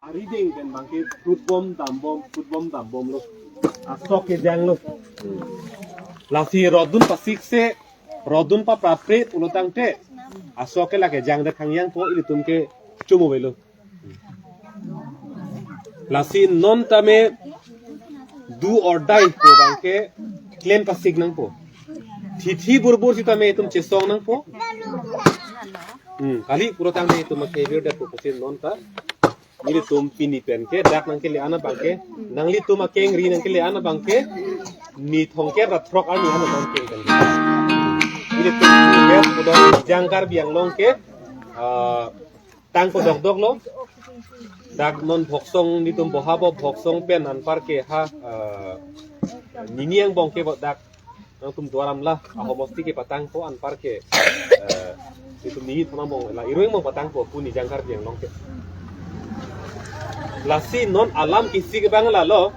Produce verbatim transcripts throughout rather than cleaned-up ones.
Arideng pen bangke putbom dambom, putbom dambomlo. Asok kejanglo. Lasi rodun pasikse, rodun paprapre pulotangte, asok ke lake jangdet hangyangpo, ilitum ke chomo avelo. Lasi non tame do or die pu bangke klem pasik nangpo. Thithi burbur sitame itum chesong nangpo. Hmm, kali pulotangte itum ke bir det pu pusi non ta nelitum pini pen ke dak nangkele-an abangke, nanglitum akengri nangkele-an abangke, ni thongker ra throk arni an abang keng pen. Nelitum ke pudok jang Karbi Anglong ke, ah, tang pudok doklo. Dak non Bhoksong, nelitum bohabo Bhoksong pen anpar ke ha, ah, nini angbong ke bo dak nangtum Duar Amla ahomosti kepatangpo anpar ke, eh, itum ni thonang bong la iruing bong patangpo pu ni jang Karbi Anglong ke. Lasi non alam kisik abang lalo.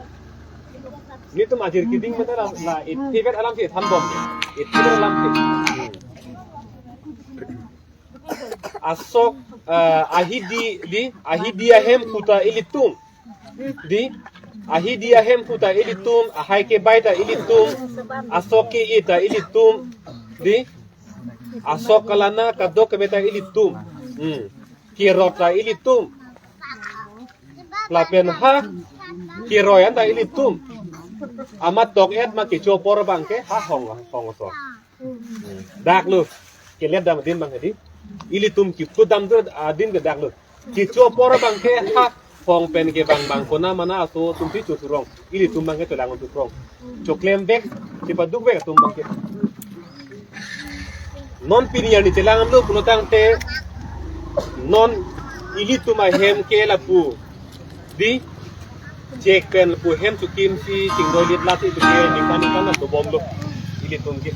Nelitum ajir keding mata la, la ithivet alam si thanbom. Ithivet alam si. Hmm. Asok, eh, ahidi, di, ahidi ahemphu ta ilitum. Di, ahidi ahemphu ta ilitum, ahai kebai ta ilitum, asok ke-e ta ilitum. Di, asok kalana kadokave ta ilitum. Hmm. Kerot ta ilitum. Lapen ha keroi an ta ilitum. Amat tok-et ma kecho apor abangke ha hong, hong so. Daklo. Kelet dam din bang hedi. Ilitum kipu dam do adin ke daklo. Kecho apor abangke ha hong pen kevang bang kona mana aso atum si chosurong. Ilitum bangke cholang chosurong. Choklem vek, chepaduk vek atum bangke. Non pini arni chelang amlo pulotangte non ilitum ahem ke lapu. Di, chek pen pu hem chukim si chingdoi lit lasi itum ke ningkan ningkan na dobomlo ilitum ke.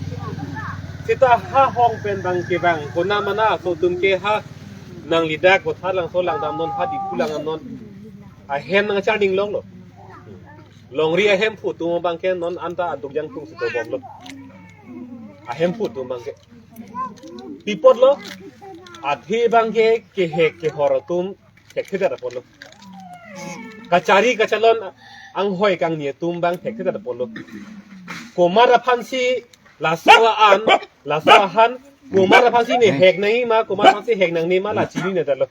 Seta ha hong pen bang kevang kona mana aso atum ke ha nanglidak Kotharlangso langdam non ha Diphu lang non ahem nangchar ning longlo. Longri ahemphu atum bangke non anta aduk jangtung si dobomlo. Ahemphu atum bangke. Pi apotlo, athe bangke kehek kehor atum thekthedet apotlo. Kachari kachalon anghoi kangni atum bang thekthedet apotlo. Komat aphansi laso an, laso ahan, komat aphansi ne hek nangji ma, komat aphansi hek nangne ma la chininedetlo.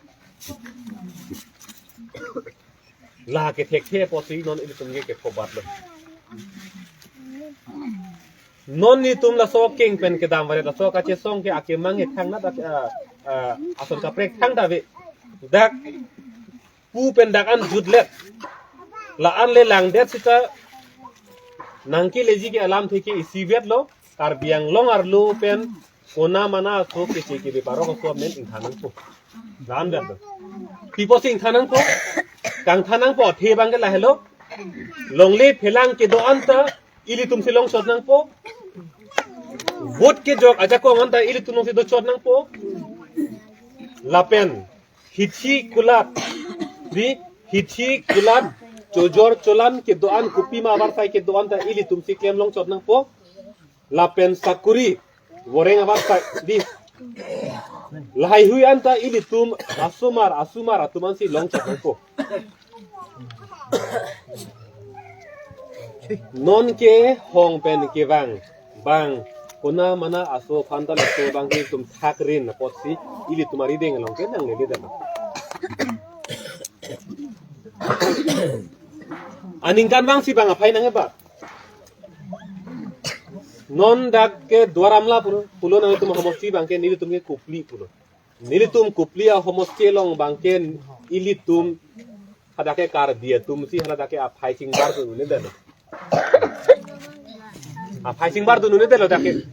La kethekthe apotsi non ilitum ke kephobatlo. Non nelitum laso keng pen kedam varet laso kachesong ke akemang ke thangnat, ah, ah, ason kaprek thangta ave. Dak pu pen dak an jutlet. La-an le langdet seta nangkeleji ke alamthe ke isivetlo. Karbi Anglong arlo pen kona mana aso keche kebe parok aso amen ingthan nangpo. La-an det do. Pi apotsi ingthan nangpo? Kangthan nangpo athe bangke lahelo. Longle phelang kedo-an ta ilitum si longchot nangpo. Vote kejok ajakong an ta ilitum along si dochot nangpo. Lapen hithi kulat, di, hithi kulat, chojor cholan kedo-an, kopima avarsai kedo-an ta ilitum si klem longchot nangpo. Lapen sakuri voreng avarsai, di, lahaihui an ta ilitum asomar asomar atum ansi longchot nangpo. Non ke hong pen kevang bang kona mana aso aphan ta laso bangke itum thakrin apotsi ilitum arideng along ke nanglele dam. Aningkan bangsi bang aphai nangkebat. Non dak ke Duar Amla pulo, pulo nangtum ahomosti bangke nelitum ke Kopili pulo. Nelitum Kopili ahomosti along bangke ilitum hadak ke Karbi atum si hadak ke aphai chingbar dunune detlo. Aphai chingbar dunune detlo dak ke.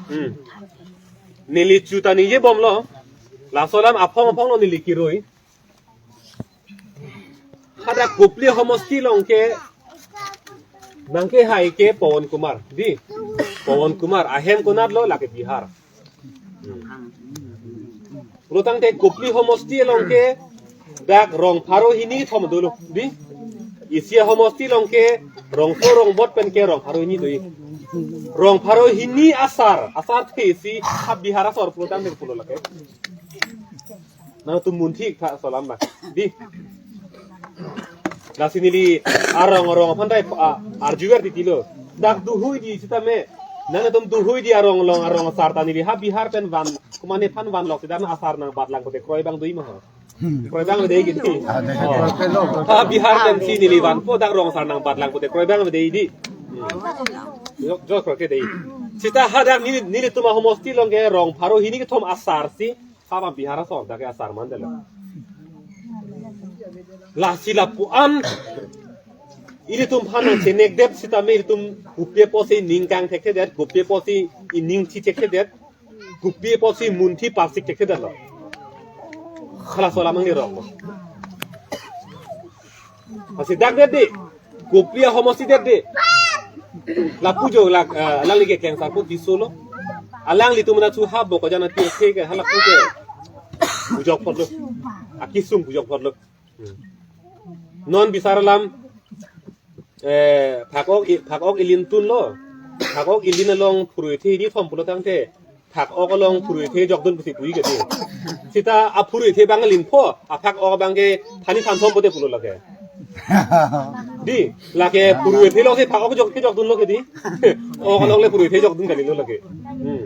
Hmm. Neli chuta ningje bomlo. Laso alam aphong aphonglo neli kiroi. Hadak Kopili homosti along ke nangkehai ke Pawan Kumar, di. Pawan Kumar ahem konatlo, lake Bihar. Pulotangte Kopili homosti along ke dak rong pharo hini thom dolo, di. Isi ahomosti along ke rongso rongbot pen ke rong pharo hini do. Rong pharo hini asar, asar thesi ha Bihar asor pulotangte pulo lake. Nangtum munthi tha so alam abang. Dei. Lasi neli arong arong aphan dei, ah, arjuver titi lo. Dak duhui di sitame. Nangtum duhui di arong along arong asar ta neli ha Bihar pen van. Komatne aphan vanlok si dak asar nangbatlang pute kroi abang dui ma ho. Kroi abang dei kiti. Ah, dei, Oh. kroi abang. Ha Bihar pen si neli vanpo dak rong asar nangbatlang pute kroi abang dei dei. Hmm. Jo, jo kroi ke dei. Sita hadak neli, nelitum ahomosti along ke rong pharo hini kethom asar si. Sara Bihar ason dak asar mandetlo. Lasi lapu-an ilitum aphan nangchenekdet sitame ilitum kopi apotsi ning kangthekthedet, kopi apotsi ining chichekthedet, kopi apotsi munthi parsik thekthedetlo. Halaso alam nangli rong. Lasi dak det dei. Kopili ahomosti det dei. Lapu jo lak, eh, alangli ke Klengsarpo Tisso lo. Alanglitum na chu ha Bokajan atirthe ke halapu ke pujok apotlo. Akesung pujok apotlo. Hmm. Non bisar alam, eh, phak-ok i-, phak-ok ilin tunlo. Phak-ok ilin along phurui the hini thom pulo tangte. Phak-ok along phurui the jokdun pusi pu-i ke dei. Sita aphurui the abang linpo, aphak-ok abang ke thani than thom pute pulo lake. Dei, lake phurui the along si phak-ok jok ke jokdunlo ke dei. Ok along le phurui the jokdun kalilo lake. Hmm.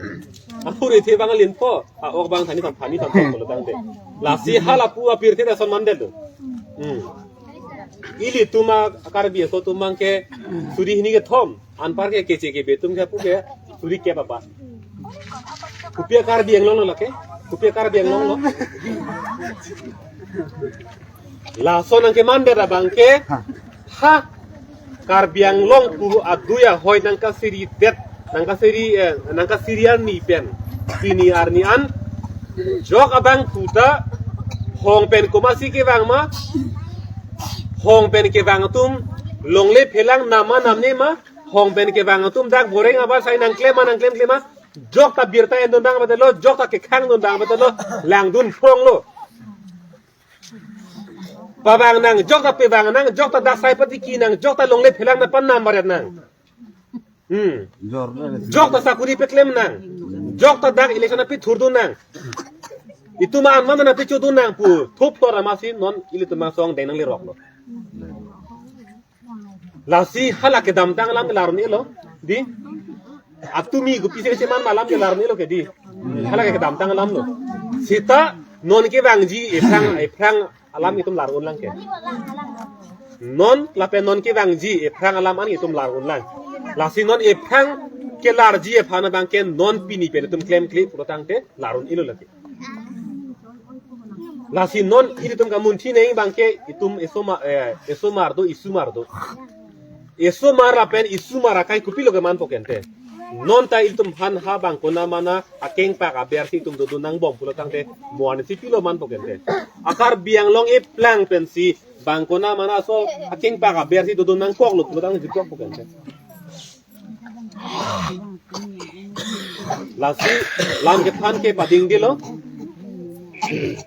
Aphurui the abang linpo, a-ok abang thani than, thani than thom pulo tangte. Lasi halapu apirthe ason mandetlo. Hmm. Ilitum a-Karbi aso atum abang ke suri hini kethom. Anpar ke keche kebe atum ke pu ke suri kep apa. Kopi a-Karbi Anglong lo lake? Kopi a-Karbi Anglong lo? Laso nangkemandet abang ke ha Karbi Anglong pu adui ahoi nangkasiridet, nangkasiri, eh, nangkasiri arni pen. Pini arni an jok abang puta hong pen komatsi kevang ma, hong pen kevang atum longle phelang nam ma namne ma, hong pen kevang atum dak boreng abar sai nangklem ma nangklemkle ma, jokta birta endun abang abang lo, jokta kekhang dun abang abang lo, langdun phronglo. Pavang nang, jokta pevang nang, jokta dak sai patiki nang, jokta longle phelang na pan nam baret nang. Hmm. Jor na le. Jokta sakuri peklem nang. Jokta dak election api thurdun nang. Itum an man na pichodun nang pu thup tor amatsi non ilitum asong deng nangleroklo. Lasi hala kedamtang alam ke larun-elo. Dei. Atumi kopi se se man alam ke larun-elo ke dei. Hala ke kedamtang alam lo. Sita non kevangji ephrang, ephrang alam itum larun lang ke. Non lapen non kevangji ephrang alam an itum larun lang. Lasi non ephrang kelarji ephan abang ke non pini pen itum klemkle pulo tangte larun-elo lake. Lasi non ilitum kamunthi neng abang ke itum esomar, eh, esomar do, isumar do. Esomar lapen isumar akai kopilo kemanpo kente. Non ta ilitum aphan ha bang konat mana akengpak aber si itum dodun nangbom pulo tangte mo arni si pilo manpo kente. A-Karbi Anglong eplang pensi bang konat mana aso akengpak aber si dodun nangkoklo pulo tangte jirkokpo kente. Lasi lam kephan ke padingdelo.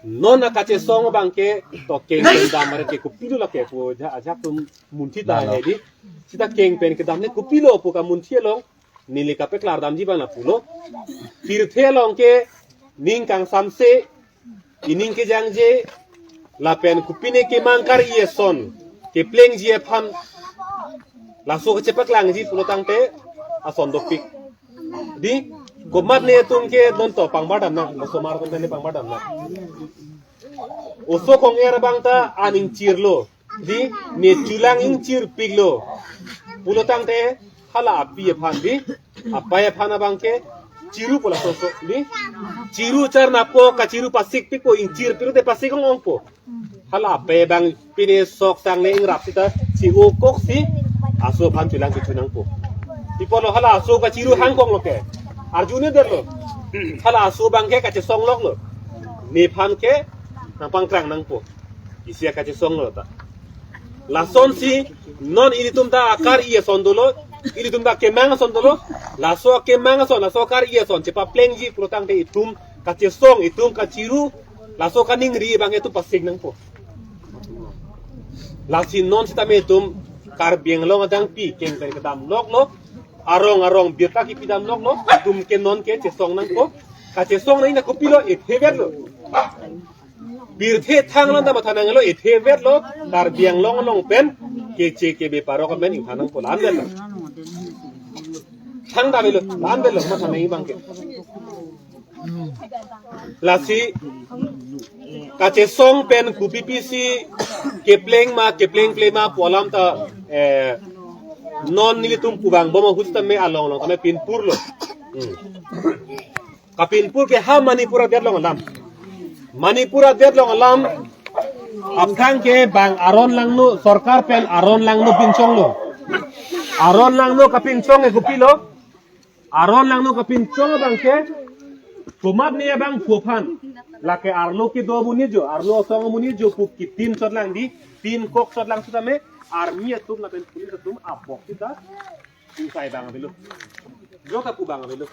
Non akachesong abang ke to keng pen dam are ke kopilo lake pu ajahak atum munthi ta Lalo. Hedi. Sita keng pen kedam le kopilo pu kamunthi along neli kapeklar damji abang lapulo. Pirthe along ke ning kangsamse, ining kejangje, lapen kopine kemang kar-i ason keplengji aphan laso kachepaklangji pulo tangte ason dopik. Dei, komatne atum ke non to pangbar dam nang, osomar atum ke pangbar dam nang. Oso kong-er abang ta an ingchirlo. Dei, ne chulang ingchirpiklo. Pulo tangte hala api aphan dei, apai aphan abang ke chiru pu laso so dei. Chiru charnapo, kachiru pasikpikpo, ingchirpik te pasik ong-ongpo. Hala apai abang pine sok sang ne ingrap sita chi-o koksi aso aphan chulang kechu nangpo. Pi apotlo hala aso kachiru hangkoklo ke. Arjunedetlo. Hala aso abang ke kachesong loklo. Nephan ke nangpangkrang nangpo. Isi akachesonglo ta. Lasonsi non ilitum ta akar-i ason dolo, ilitum ta kemang ason dolo, laso kemang ason, laso akar-i ason chepaplengji pulo tangte itum kachesong, itum kachiru, laso kaningri abang itum pasik nangpo. Lasi non sitame itum Karbi Anglong adang pi keng pen kedam loklo, arong arong birta kipi dam loklo, itum ke non ke chesong nangpo, kachesong nang na kopilo ephevetlo. Pirthe thang lang ta matha nanglo, ethe vetlo, Karbi Anglong along pen keche kebe parok amen ingthan nangpo, la-an vetlo. Thang ta avelo, la-an vetlo, matha nangji abang ke. Lasi kachesong pen kopi pisi kepleng ma, kepleng ple ma pu alam ta, eh, non nelitum pu abang bom ahut tame along along tame pinpurlo. Hmm. Kapinpur ke ha Manipur adet along alam. Manipur adet along alam. Aphrang ke bang Aaron Langno, sorkar pen Aaron Langno pinchonglo. Aaron Langno kapinchong ke kopilo. Aaron Langno kapinchong abang ke komatne abang phu aphan, lake arlo kedo amonit jo, arlo asong amonit jo pu kitin chot lang di, tin kok chot lang sitame, army atum lapen police atum abok sita, usai abang avelo. Jo kapu abang avelo.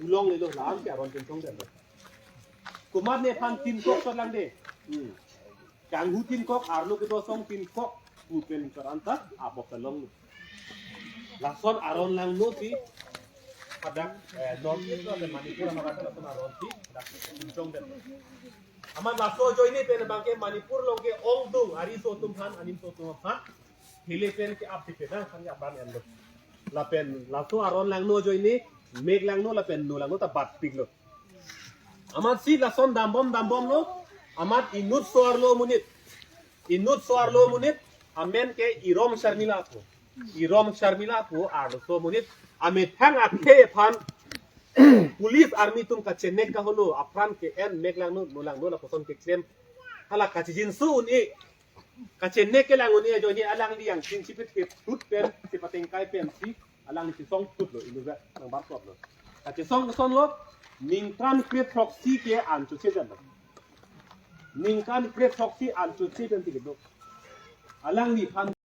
Ulong lelo, la-an ke Aaron pinchong detlo. Komatne aphan tin kok chot lang de. Hmm. Kanghu tin kok, arlo kedo asong tin kok, pu pen chot anta abok ta longlo. Lason Aaron Langno si hadak, eh, North East lo, Manipur amat lason Aaron si hadak pinchong det. Amat laso ajoine pen abang ke Manipur along ke ongdung ariso atum aphan, animso atum aphan thele pen ke-ap si penang aphan ke apran enlo. Lapen laso Aaron Langno ajoine Mek Langno lapen No Langno ta batpiklo. Amatsi lason dambom dambomlo, amat inut so-arlo amonit. Inut so-arlo amonit, amen ke Irom Sharmila pu. Irom Sharmila pu arloso amonit. Amethang akhei aphan police army atum kachenek kaholo, apran ke-en Mek Langno, No Langno lapuson keklem. Hala kachijinso un-e. Kachenek kelang un-e ajoine alangli yang chin chipet ke thut pen, chipatengkai pensi, alangli chesong thutlo, inut vet nang bar thotlo. Kachesong kosonlo, ningkan kre throksi ke an chosejatlo. Ningkan kre throksi an chose pen tiketlo. Alangliphan